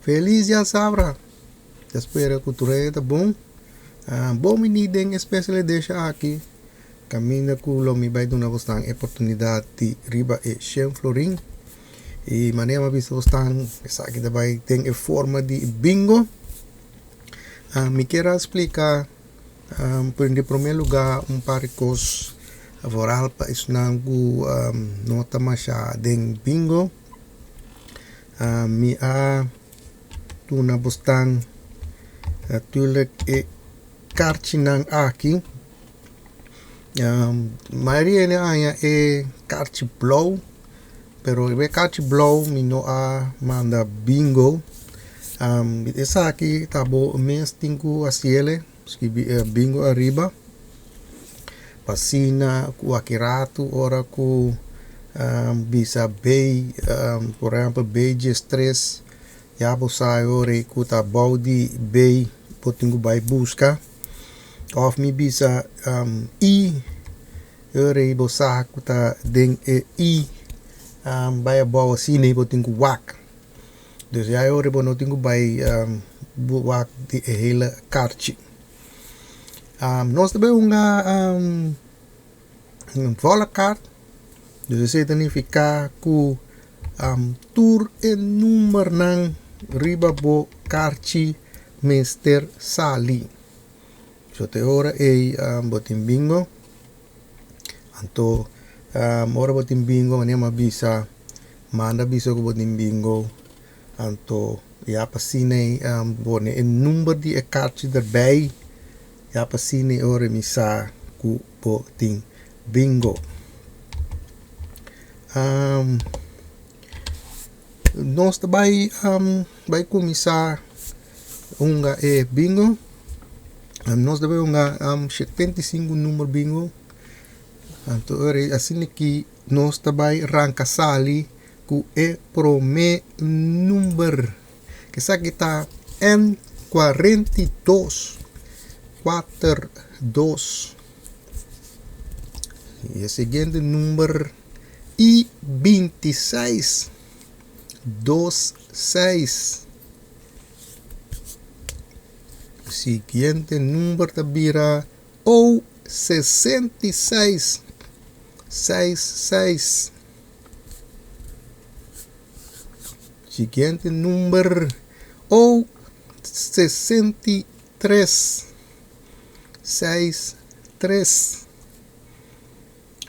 Felis djasabra! Ta spera ku tur hende ta bon. Bon bini den e special edition aki kaminda ku lo mi bai duna bosnan e oportunidat di riba e shen florin. I manera mi a bisa bosnan esaki ta bai den e forma di bingo. Mi kier a splika di prome luga un par di kos vooral pa esnan ku no ta masha den bingo. Mi a duna bosnan natuurlijk e karchinan aki. Mayoria hende a haña e karchi blou, pero riba e karchi blou mi no a manda bingo. Esaki ta bo mes tin ku hasiel, skibi e bingo ariba. Pa asina ku aki ratu ora ku bisa bay por ehempel bay diestres ya bo sa e ora ku ta bou di bay bo tin ku bai buska òf mi bisa i e ora bo sa ku ta den e i bai abou asina bo tin ku wak dus ya e ora bo no tin ku bai wak di e hele karchi. Nos ta bai hunga volle kaart, dus esei ta nifiká ku tur e numbernan riba bo karchi mester sali. So te ora ei bo tin bingo, anto ora bo tin bingo manera mi a bisa manda bisa ku bo tin bingo. Anto ya pa asina ei pone e number di e karchi derbij, ya pa asina ei ora mi sa ku bo tin bingo. Nos ta bai bai kuminsá hunga e bingo. Nos ta bai hunga 75 number bingo. Anto ora ei asina ki nos ta bai ranka sali ku e promé number. Esaki ta N 42, kuater dos. I e siguiente number I 26, dos seis. Siguiente number ta bira O 66, seis seis. Siguiente number O 63, seis tres.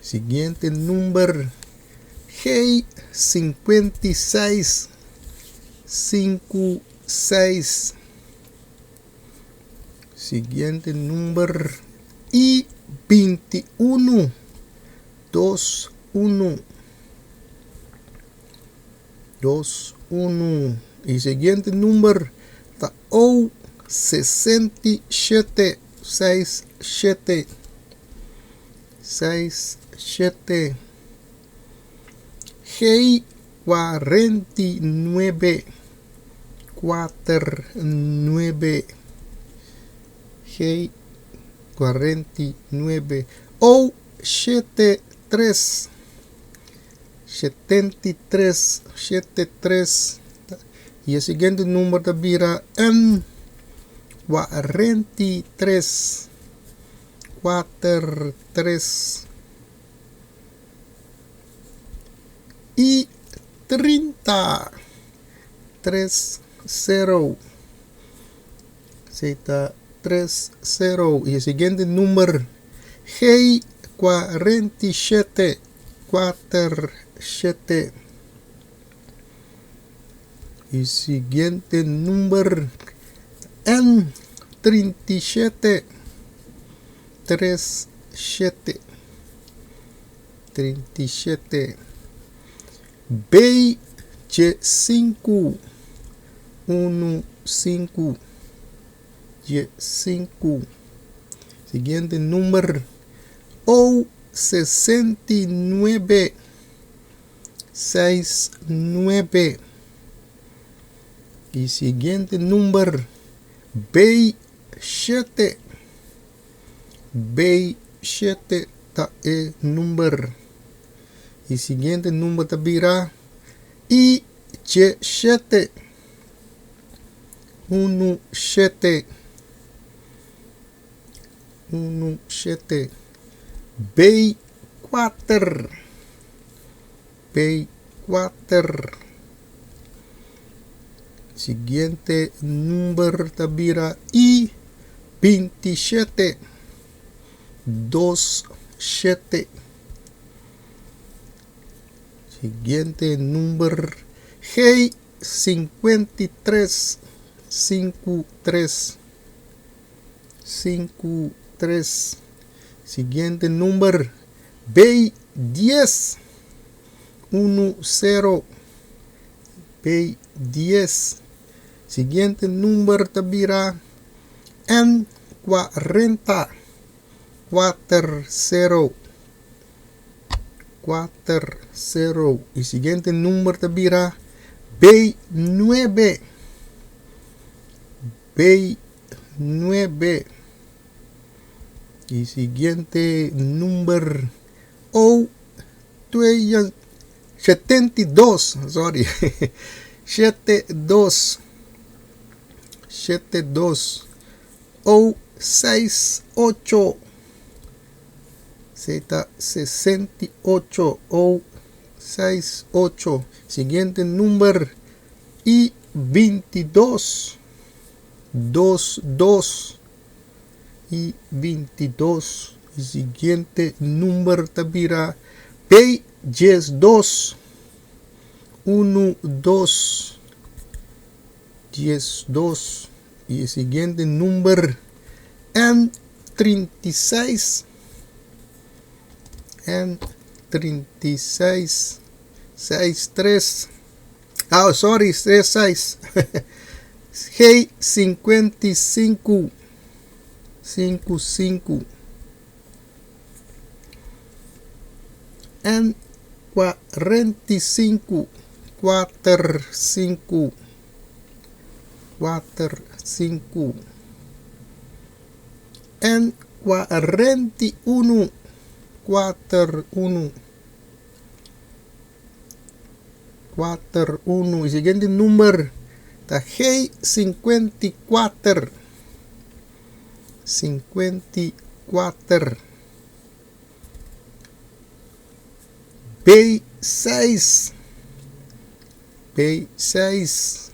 Siguiente number G 56, sinku seis. Siguiente number I 21, dos unu, dos unu. Y siguiente number ta O 67, seis shete, seis shete. G 49, kuater nuebe. G 49. O shete tres, 73, shete tres. Y e siguiente number ta bira N 43, kuater tres. I 30, tres sero. Esei ta tres sero. I e siguiente number G 47, kuater shete. I siguiente number N 37, tres shete. 37. B 5, unu sinku, 5. Siguiente number O 69, seis nuebe. Y siguiente number B 7, B 7 ta e number. Y siguiente number ta bira I 7. 1 7 1 7 B 4 B 4 Siguiente number ta bira I 27 2 7 Siguiente number G 53 5 3 5 3 Siguiente number B 10 1 0 B 10 Siguiente number ta bira N 40 4 0 4 0 Y siguiente number ta bira B 9 B 9 Y siguiente number O 72 sorry 7 2 7 2 O 6 8 Z 68 O 6 8 Siguiente number I 22 2 2 I 22 Y siguiente number ta bira P 12 1 2 12 Y e siguiente number N 36 N 36 6 3 Ah, sorry, 3 6 G 55 5 5 N 45 4 5 4 5 N 41 4 1 4 1 Y siguiente number ta G 54 54 B 6 B 6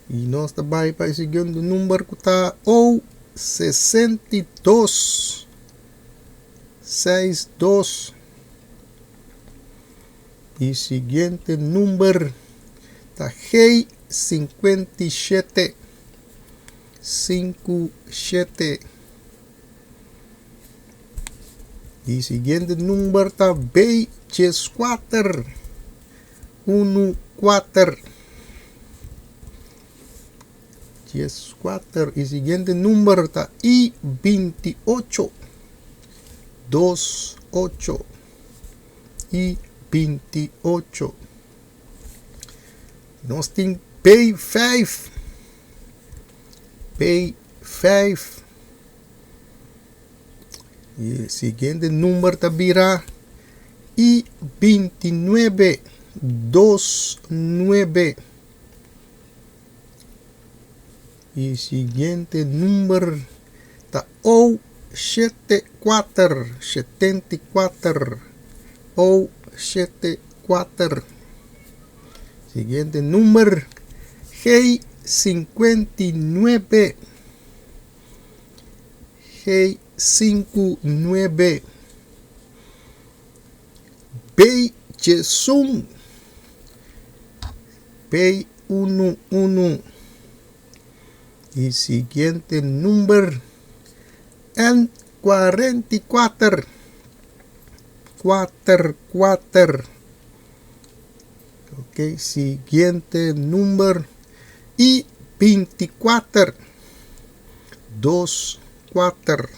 Y nos ta bai pa e siguiente number ku ta O 62 6 2 Y siguiente number ta G 57 5 7 Y siguiente number ta B 14 1 4 14 Y siguiente number ta I 28 2 8 I 28 Nos tin P 5 P 5 Y siguiente number ta bira I 29 2 9 Y siguiente number ta O 7 4 74 O 7 4 Siguiente number G 59 G 5 9 B 11 B 1 1 Y siguiente number N 44 4 4 Ok, siguiente number I 24 2 4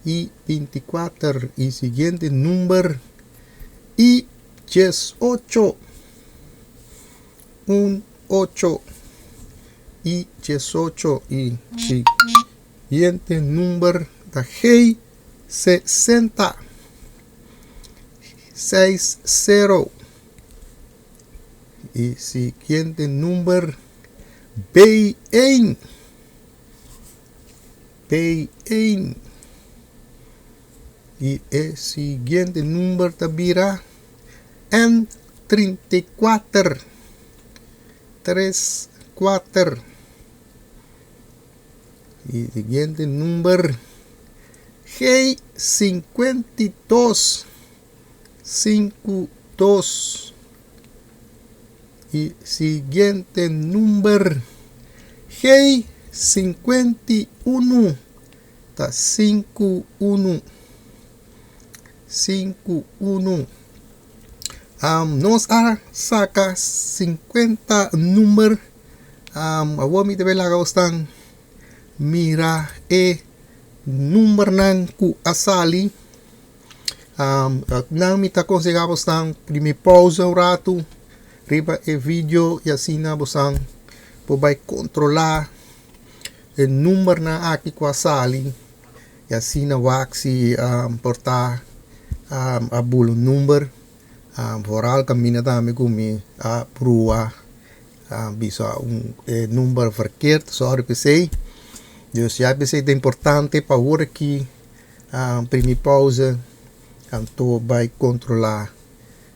I 24 Y siguiente number I 18 1 8 I 18 Y siguiente number ta G 60 6 0. E siguiente number B1. B1. I e siguiente number ta bira N34. 3, 4. E siguiente number G52. 5, 2. E siguiente number G51 ta 5, 1. 5, 1. Nos a saka 50 number. Awor mi ta bay laga bosnan mira e numbernan ku a sali. Nan mi ta konsehá bosnan primi pausa un ratu riba e video i asina bosnan por bai kontrolá e numbernan aki ku a sali i asina wak si por ta a bula un number. Vooral kaminda tambe ku mi a prua bisa un e number verkeerd, sòri p'esei. Dus ya p'esei ta importante pa awor aki primi pauze anto bai kontrolá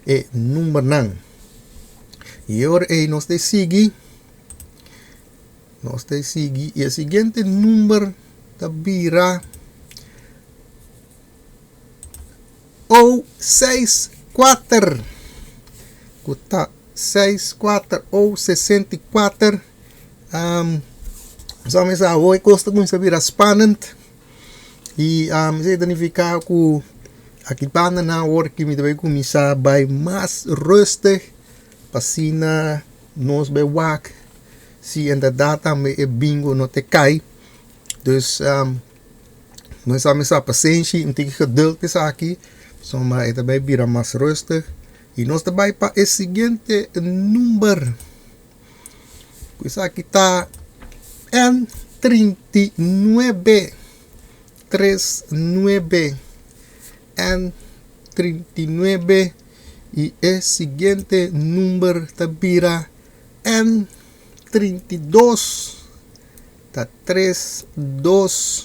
e numbernan. I ora ei nos ta sigui, nos ta sigui i e siguiente number ta bira O seis kuater, ku ta seis kuater o 64. Sa mester awor e kos ta kuminsá bira spannend. I esei ta nifiká ku aki banda nan awor ki mi ta bai kuminsá bai mas rustig pa asina nos bai wak si enberdat tambe e bingo no ta kai. Dus nos a mester pasenshi, un tiki geduld pa esaki pasobra e ta bai bira mas rustig i nos ta bai pa e siguiente number. Ku esaki ta N 39, tres nuebe, N 39 i e siguiente number ta bira N 32, ta tres dos,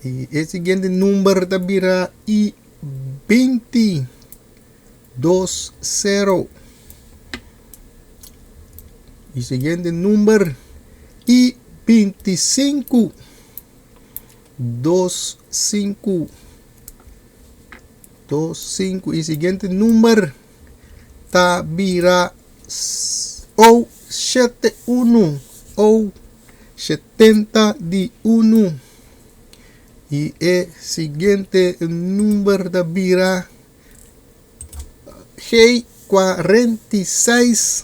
i e siguiente number ta bira I 20. 2, 0. E siguiente number i 25. 2, 5. 2, 5. E siguiente number ta bira O 7, 1. O 71. I e siguiente number ta bira G 46,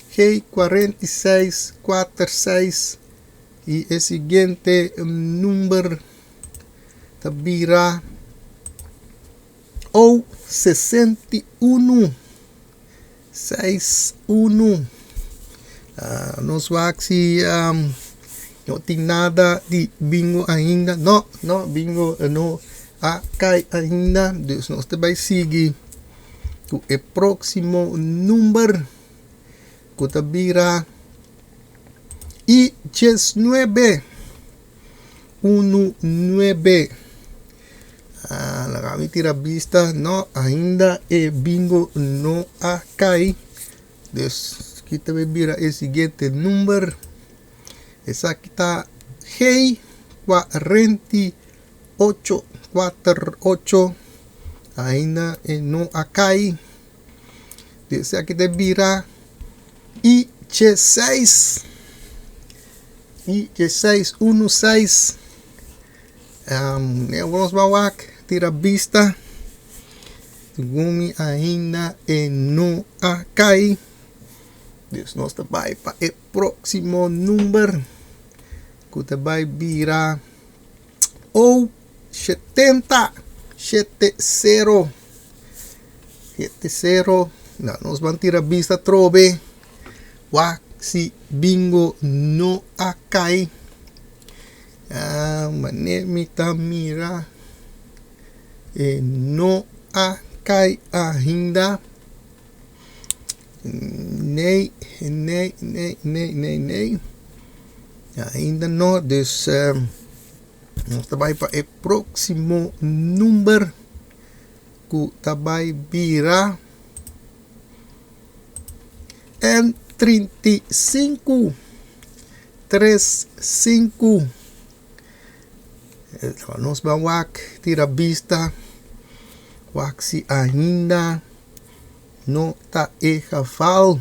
G 46, 4, 6 i e siguiente number ta bira O 61, 6, 1. Nos wak si no tin nada di bingo ainda. No, no, bingo no a kai ainda. Dus nos ta bai sigui ku e próksimo number ku ta bira i 19. Unu nuebe. Laga mi tira bista. No, ainda e bingo no a kai. Dus ki ta bay bira e siguiente number. Esaki ta G 48, 4, 8. Ainda e no a kai. Dus esaki ta bira I 6. I 6, 1, 6. Nos ba wak tira bista. Segun mi ainda e no a kai. Dus nos ta bai pa e próksimo number ku ta bai bira O 70, 7 sero, 7 sero. Na nos ban tira bista atrobe wak si bingo no a kai. Mane mi ta mira e no a kai ainda. Nee, nee, nee, nee, nee, nee. Ainda no, dus nos ta bai pa e próksimo number ku ta bai bira N 35, 35. Nos ban wak tira bista, wak si ainda no ta e geval.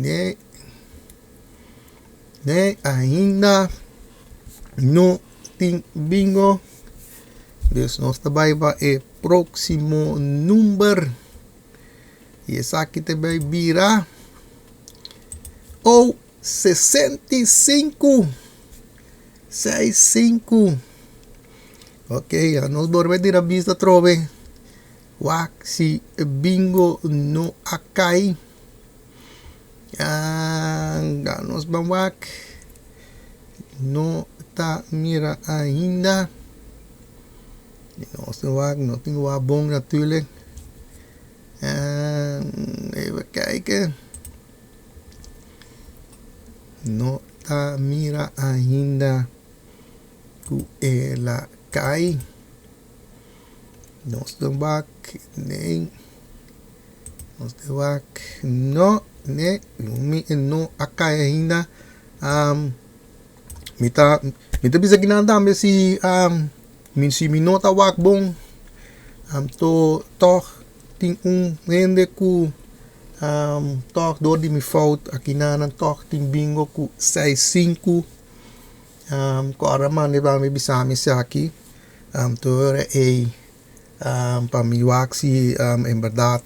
Nee, nee, ainda no tin bingo. Dus nos ta bai pa e próksimo number. I esaki ta bai bira O 65. 65. Ok, nos bolbe tira bista atrobe. Wak si bingo no a kai. Nos ban wak. No ta mira ainda. Nos tin wak, no tin wak bon natuurlijk. Even kijken. No ta mira ainda ku el a kai. Nos ta wak, nee. Nos ta wak, no, nee, mi no a kai ainda. Mi ta, mi ta bisa kinan tambe si mi si mi no ta wak bon, anto tòg tin un hende ku tòg dor di mi fout akinanan tòg tin bingo ku seis sinku. Kòrda manda pa mi bisa mi esaki, anto ora ei pa mi wak si en bèrdat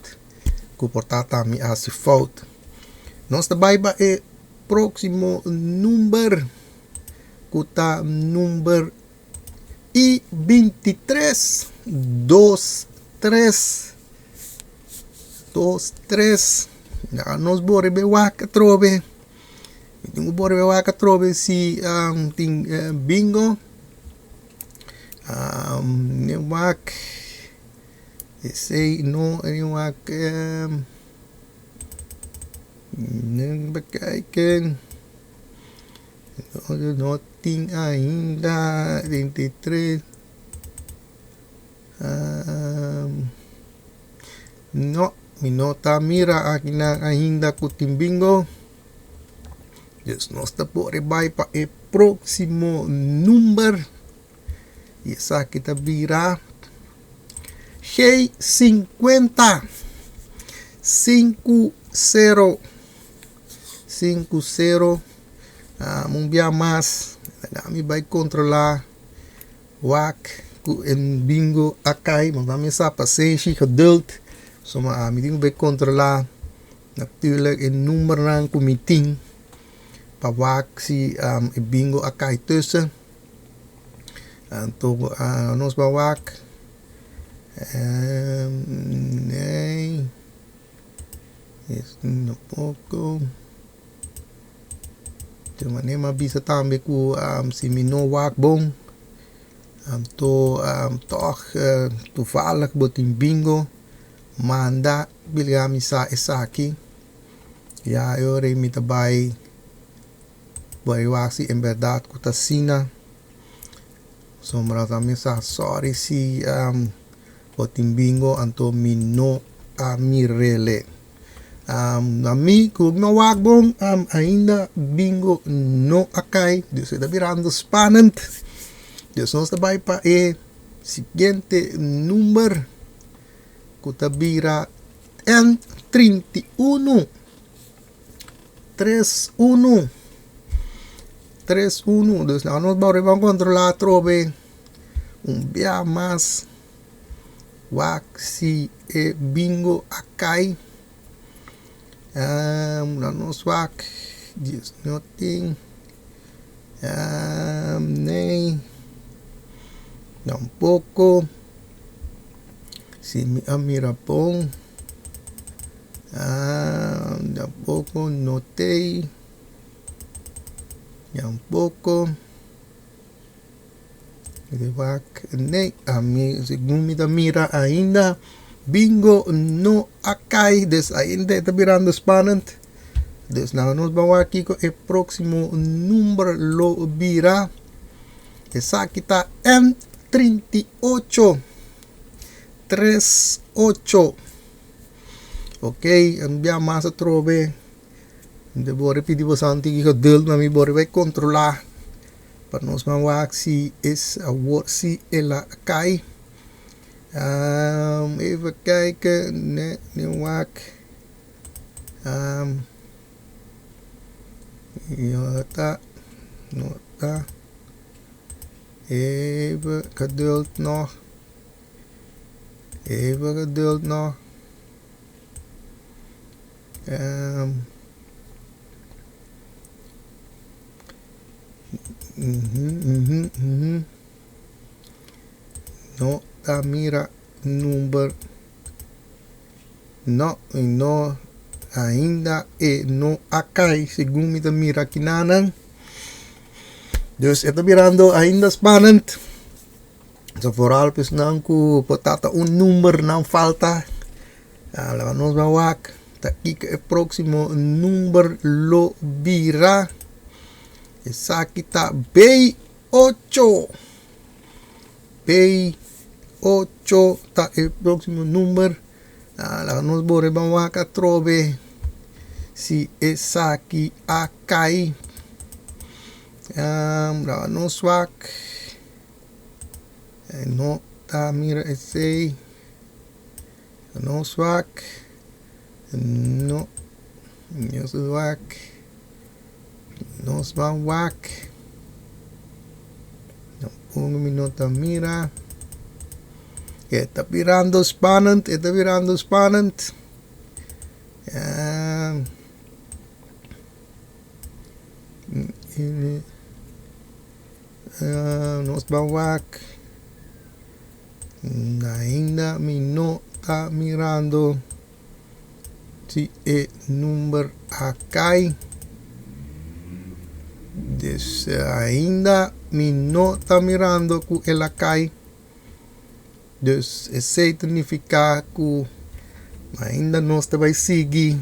ku por ta ta mi hasi fout. Nos ta bai pa e próksimo number ku ta number i 23, dos tres, dos tres. Nos bore be wak atrobe. Mi tin ku bore be wak atrobe si tin bingo. Mi wak esei no mi wak bekijken no tin ainda 23 no mi no ta mira akinan ainda ku tin bingo. Dus nos ta por bai pa e próksimo number i esaki ta bira G50, sinku sero, sinku sero. Un bia mas laga mi bai kontrolá wak ku e bingo a kai, bo mi sa pasenshi, geduld, pasobra ami tin ku bai kontrolá. Natuurlijk e numbernan ku mi tin pa wak si e bingo a kai tussen. Anto nos ba wak nee tampoco. Di manera mi a bisa tambe ku si mi no wak bon anto tòg toevallig bo tin bingo. Manda bilga mi sa esaki, ya e ora ei mi ta bai bai wak si en bèrdat ku ta asina. Pasobra ta mi sa sòri si bo tin bingo anto mi no a mir'ele. Na mi ku no wak bon ainda bingo no a kai, dus e ta birando spannend. Dus nos ta bai pa e siguiente number. Ku ta bira N 31, tres unu, tres unu. Dus nan nos bou riba kontrolá atrobe un bia mas wak si e bingo a kai. Nan nos wak dies no tin nee tampoko. Si mi a mira bon, tampoco no t'ey, tampoco. Wak, nee, ami segun mi ta mira ainda Bingo no a kai, dus ainda e ta birando spannend. Dus laga nos ban wak kiko e próksimo number lo bira. Esaki ta N38. 38. Ok, un bia mas atrobe. Mi ta bori pidi boso un tiki geduld, ma mi bori bai kontrolá pa nos ban wak si es awor si el a kai. Even kijken, ne, ne wak. No ta, no ta. Even geduld nog. Even geduld nog. No ta mira number. No, y no ainda e no a kai segun mi ta mira kinanan. Dus e ta birando ainda spannend. So vooral pa esnan ku por ta ta un number nan falta. Laga nos ban wak ta kiko e próksimo number lo bira. Esaki ta B8. B8 ta e próksimo number. Laga nos bore ban wak atrobe si esaki a kai. Laga nos wak. No ta mira esey. Nos wak. No. Nos wak. Nos ban wak. Tampoco mi no ta mira. E ta birando spannend, e ta birando spannend. Nos ban wak. Ainda mi no ta mirando si e number a kai. Dus ainda mi no ta mirando ku el a kai. Dus esei ta nifiká ku ainda nos ta bai sigui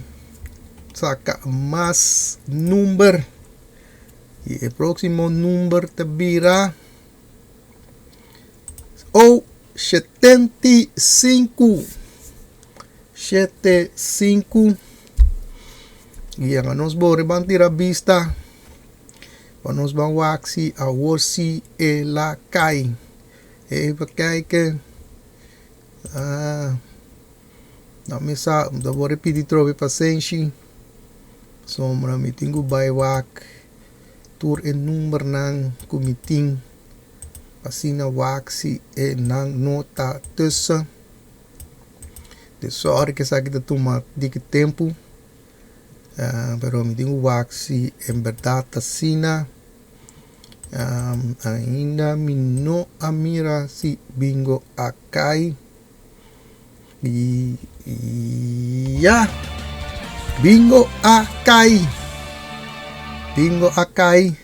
saka mas number. I e próksimo number ta bira o 75. 75. I anga nos bore ban tira bista pa nos ban wak si awor si el a kai. Even kijken. Ah, no mi sa, mi ta bore pidi trobe pasenshi. Pasobra mi tin ku bai wak tur e numbernan ku mi tin asina wak si e nan no ta tussen. De sòri ku esaki ta tuma diki tempu, pero mi tin ku wak si en bèrdat ta asina. Ainda mi no a mira si bingo a kai. Ya! Bingo a kai! Bingo a kai.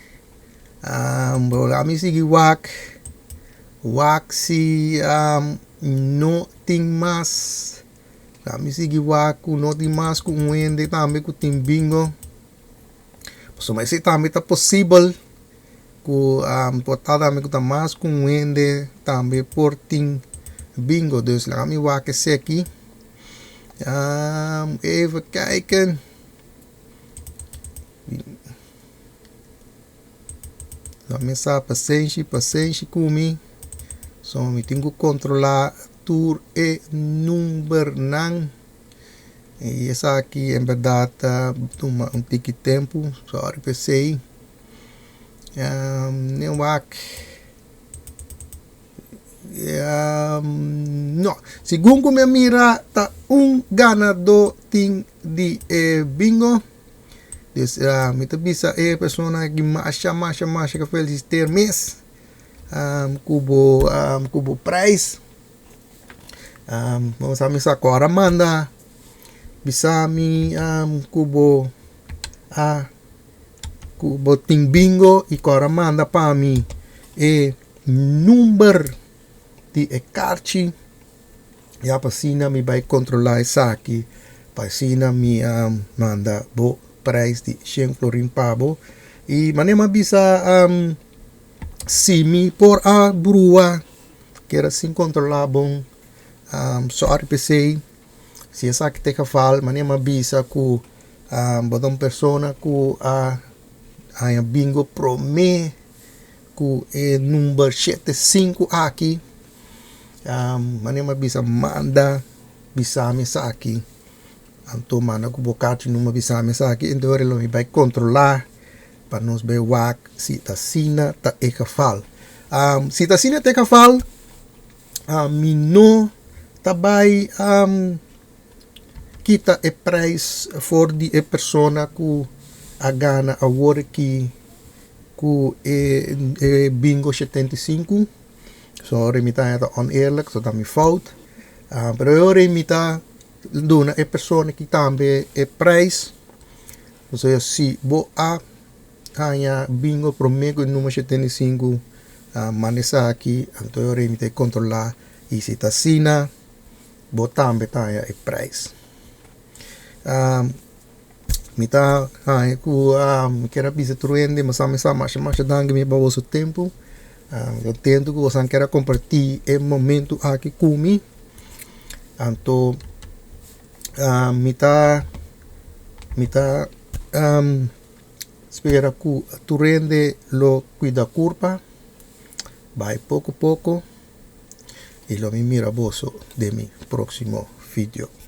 Um, ami sigui wak. Wak si um, no tin mas. Ami sigui wak ku no tin mas ku un hende tambe ku tin bingo. Pasobra esei tambe ta posibel ku por ta tambe ku ta mas ku un hende tambe por tin bingo. Dus laga mi wak eseki. Even kijken. Mi sa pasenshi, pasenshi ku mi. So mi tin ku kontrolá tur e numbernan. I esaki en bèrdat ta tuma un tiki tempu, sòri pa esei. Mi wak no, segun ku mi a mira ta un ganadó tin di e bingo. Dus mi ta bisa e persona aki masha masha masha gefelisiteer mes ku bo ku bo prijs. Nos a misa ku ora manda bisa mi ku bo a ku bo tin bingo i ku ora manda pa mi e number di e karchi. Ya pa asina mi bai kontrolá esaki, pa asina mi a manda bo prijs di shen florin pa bo. I manera mi a bisa si mi por a brua keda sin kontrolá bon, sorry p'esei. Si esaki ta e geval, manera mi a bisa ku bo ta un persona ku a haña bingo promé ku e number shete sinku aki, manera mi a bisa manda bisa mi esaki, anto manda ku bo kachi number bisa mi esaki, enton ora lo mi bai kontrolá pa nos bai wak si ta asina ta e geval. Si ta asina ta e geval, mi no ta bai kita e prijs for di e persona ku a gana awor aki ku e bingo 75. Sorry, mi ta haña ta oneerlijk, so ta mi fout. Pero e ora mi ta duna e persona aki tambe e prijs. Osea si bo a haña bingo promé ku e number 75, manda esaki, anto e ora mi ta kontrolá i si ta asina bo tambe ta haña e prijs. Mi ta haña ku mi kier a bisa tur hende masha masha masha masha danki mi pa boso tempu. Mi kontento ku boso kier a kompartí e momento aki ku mi. Anto mi ta mi ta spera ku tur hende lo kuida kurpa, bai poko poko i lo mi mira boso den mi próksimo video.